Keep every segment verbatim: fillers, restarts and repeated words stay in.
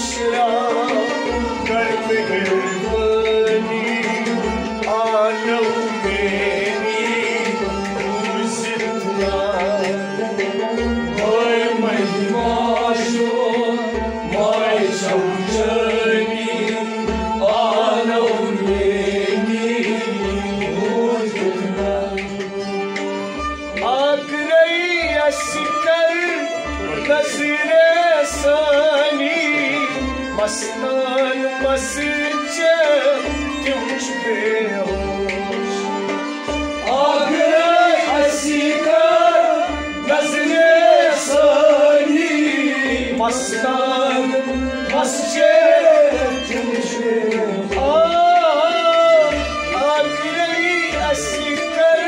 مشرا، کر مہربٲنی، آلو میٲنی بوٗزِتھ نا۔ ہاے مہما شو، ماے چھو چٲنی، آلو میٲنی بوٗزِتھ نا۔ آگرے اَسہِ کر نظرِ ثانی، مستان مسجد تِم چھِ بے ہوش۔ آگرے اَسہِ کر نظرِ ثانی، مستان مسجد تِم چھِ بے ہوش۔ آ، آگرے اَسہِ کر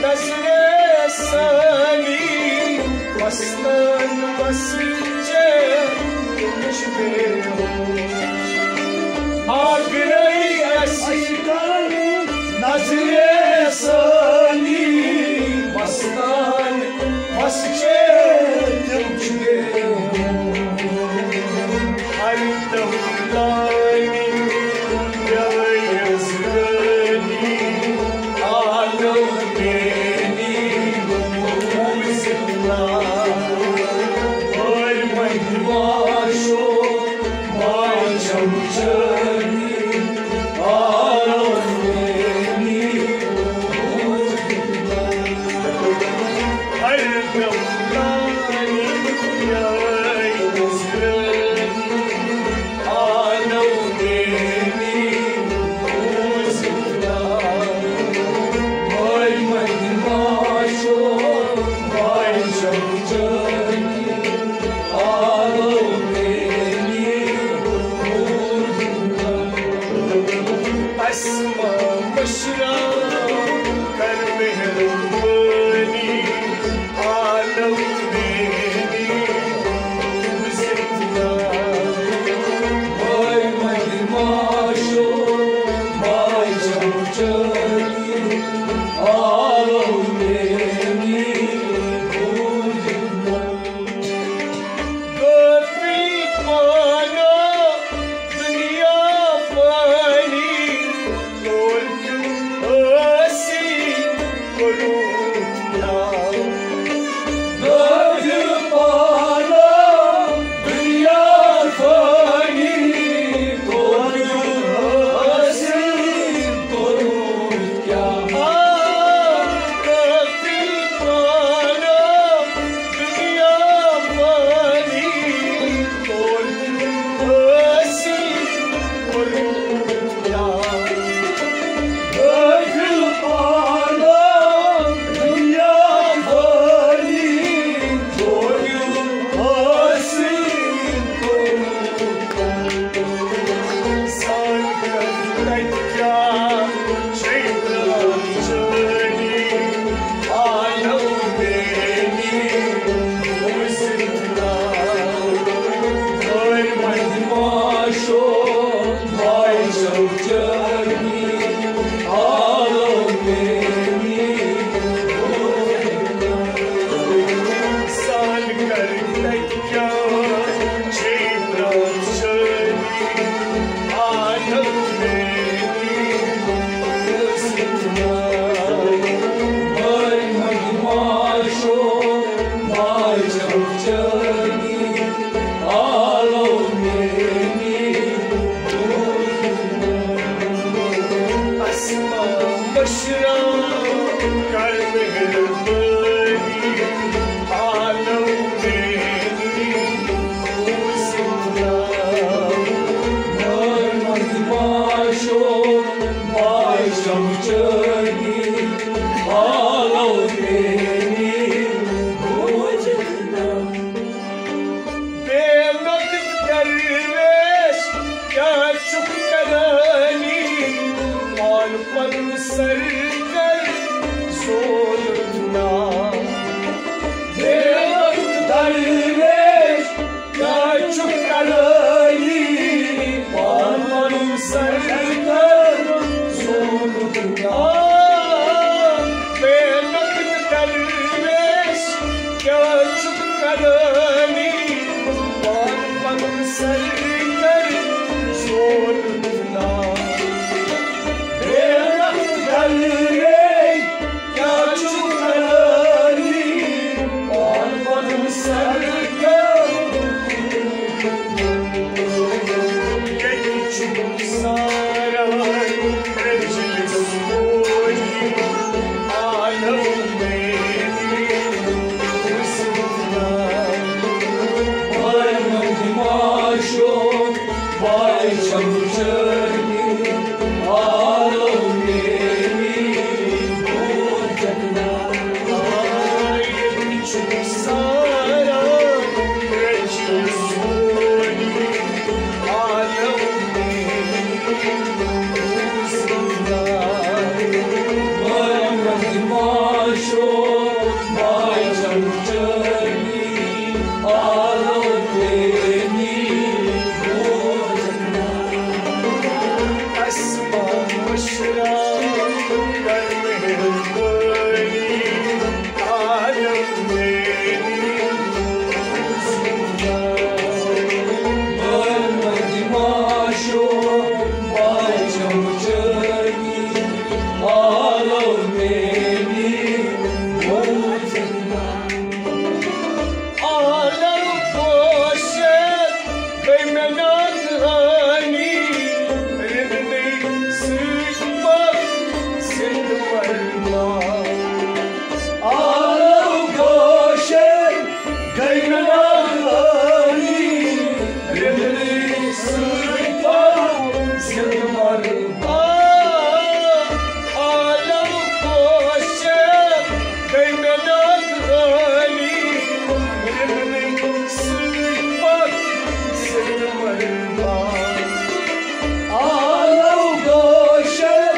نظرِ ثانی، مستان مسجد تِم چھِ بے ہوش۔ آگرے اَسہِ کر نظرِ ثانی، مستان مسجد تِم چھِ بے ہوش۔ ہر دم لانی میٲنۍ زندگٲنی، آلو میٲنی بوٗزِتھ نا۔ ہاے مہما شو، ماے چھو چٲنی، آلو میٲنی بوٗزِتھ نا۔ ہر دم لانی میٲنۍ زندگٲنی، آلو میٲنی بوٗزِتھ نا۔ ہاے مہما شو، ماے چھو چٲنی، آلو میٲنی بوٗزِتھ نا۔ اسما مشرا، کر مہربٲنی، آلو میٲنی بوٗزِتھ نا۔ ہاے مہما شو، ماے چھو چٲنی، آلو میٲنی بوٗزِتھ نا۔ غافل پانہ دنیا فانی، تور کیوں ٲسی کوٚرُتھ پیار۔ غافل پانہ دنیا فانی، تور کیوں ٲسی کوٚرُتھ پیار۔ غافل پانہ دنیا فانی، تور کیوں ٲسی کوٚرُتھ پیار۔ غافل پانہ دنیا فانی، تور کیوں ٲسی کوٚرُتھ پیار۔ سان کر تتہِ کیٛاہ چھے درٛامٕژ چٲنی، آلو میٲنی بوٗزِتھ نا۔ ہاے مہما شو، ماے چھو چٲنی، آلو میٲنی بوٗزِتھ نا۔ سان کر تتہِ کیٛاہ چھے درٛامٕژ چٲنی، آلو میٲنی بوٗزِتھ نا۔ ہاے مہما شو، ماے چھو چٲنی، آلو میٲنی بوٗزِتھ نا۔ اسما مشرا، کر مہربٲنی، آلو میٲنی بوٗزِتھ نا۔ ہاے مہما شو، ماے چھو چٲنی، آلو میٲنی بوٗزِتھ نا۔ بے نقد درویش کیٛاہ چھُکھ کرانی، پان پنُن سر کر زولُت نا۔ بے نقد درویش کیٛاہ چھُکھ کرانی، پان پنُن سر کر زولُت نا۔ بے نقد درویش کیٛاہ چھُکھ کرانی، پان پنُن سر شوق باے چھم چٲنی، عالم میٲنی، بوٗزتھ نا۔ ییٚتہِ چھُ سارا رٔچھِتھ سونی، عالم میٲنی، بوٗزتھ نا۔ محمد ما شوق باے چھم چٲنی، عالم میٲنی، بوٗزتھ نا۔ اسما مشرا کر مہربانی، عالم میٲنی، بوٗزتھ نا۔ محمد ما شوق باے چھم چٲنی، عالم میٲنی، بوٗزتھ نا۔ عالم پوشن گٔے مےٚ نادانی، رِنٛدنٕے سۭتۍ پَتھ زِنٛدٕ مرنا۔ عالم پوشن گٔے مےٚ نادانی، رِنٛدنٕے سۭتۍ پَتھ زِنٛدٕ مرنا۔ عالم پوشن گٔے مےٚ نادانی، رِنٛدنٕے سۭتۍ پَتھ زِنٛدٕ مرنا۔ عالم پوشن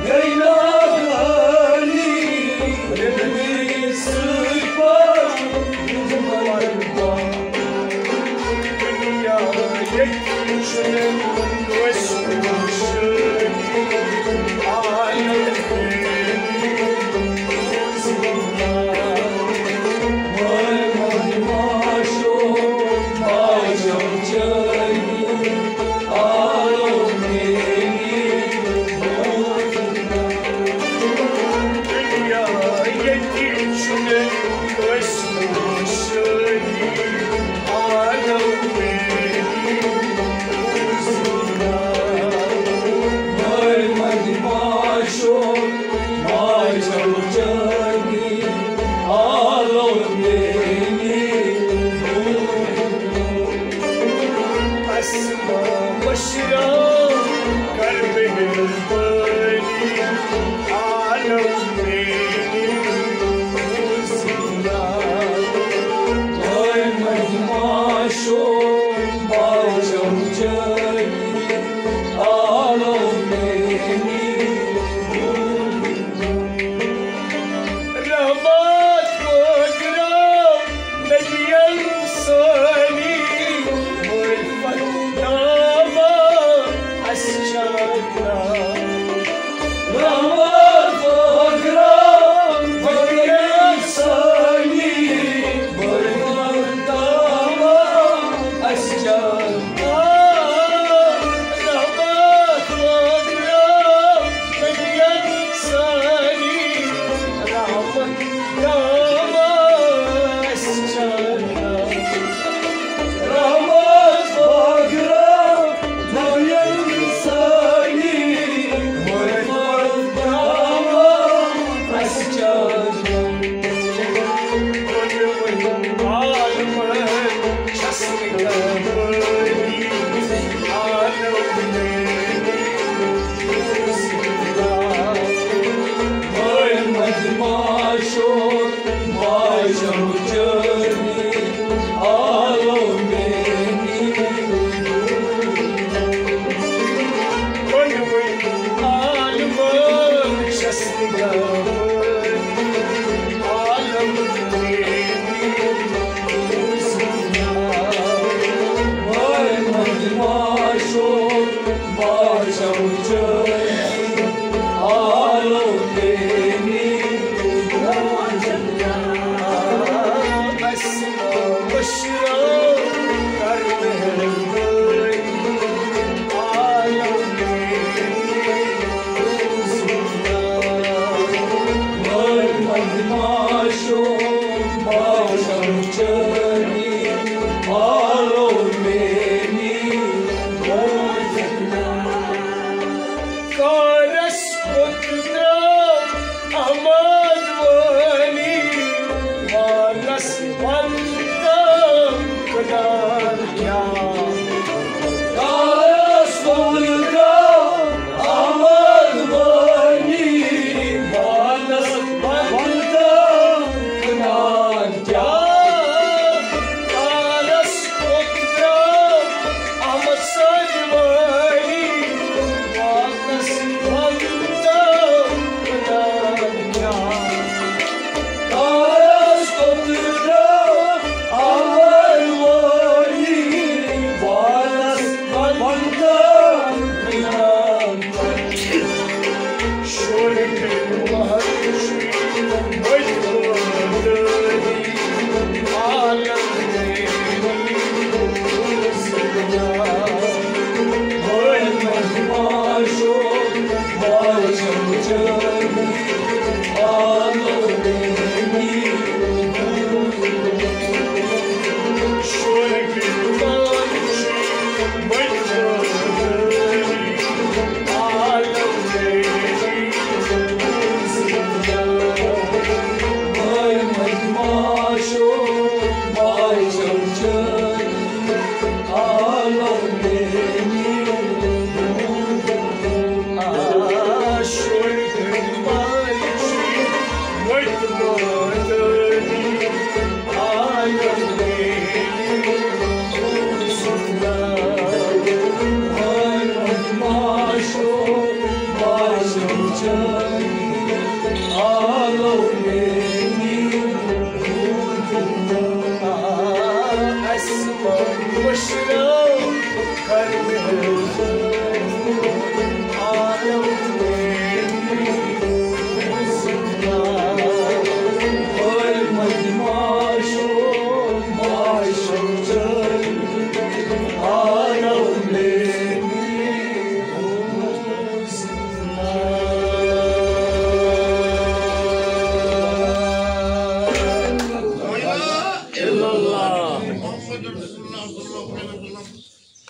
گٔے نادانی، رِنٛدنٕے سۭتۍ پَتھ زِنٛدٕ مرنا۔ دُنیا ییٚتہِ چھُنہٕ کٲنٛسہِ ہُنٛد شٲدی، عالم میٲنی، بوٗزتھ نا۔ دُنیا ییٚتہِ چھُنہٕ کٲنٛسہِ ہُنٛد شٲدی، عالم میٲنی، بوٗزتھ نا۔ محمد ما شوق باے چھم چٲنی، عالم میٲنی، بوٗزتھ نا۔ اسما مشرا کر مہربانی، عالم میٲنی، بوٗزتھ نا۔ محمد ما شوق باے چھم چٲنی، عالم میٲنی، بوٗزتھ نا۔ رحمت پٲدرٲو نبین سٲنی، معرفت دامان اسہِ چانا۔ رحمت پٲدرٲو نبین سٲنی، معرفت دامان اسہِ چانا۔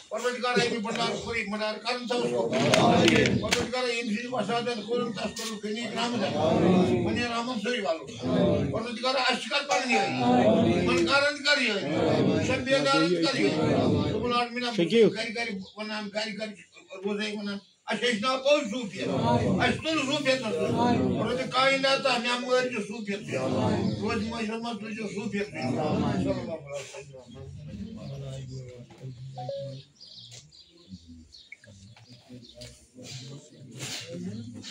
پروردگار، اَمہِ بَٹار کوٚرُے مَدار، کَرُن تھاوُس۔ پروردگار، یِم چھِ وسادَن کوٚرُن، تَس کوٚرُن غنی رحمت۔ غنی رحمت سورُے والُن۔ پروردگار، اَسہِ چھِ کَر پَنٕنۍ یٲری۔ فنکارَن تہِ کَر یٲری۔ شمبیدارَن تہِ کَر یٲری۔ رب العالمین، شکیٖل۔ گَرِ گَرِ وَنان، گَرِ گَرِ روزَے وَنان۔ اَسہِ ہیٚچھناو پوٚز صوٗفیت۔ اَسہِ تُل صوٗفیتَس سۭتۍ۔ رۄبِ کاینات، مےٚ مٲرۍ زِ صوٗفیت سۭتۍ۔ روزِ معاشرَس منٛز تُلۍ زِ صوٗفیت سۭتۍ۔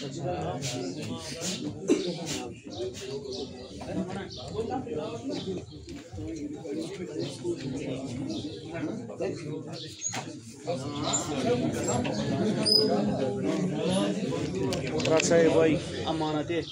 صلی اللہ علیہ وسلم۔ رَٹ سا یہِ بھائی، امانت یہِ۔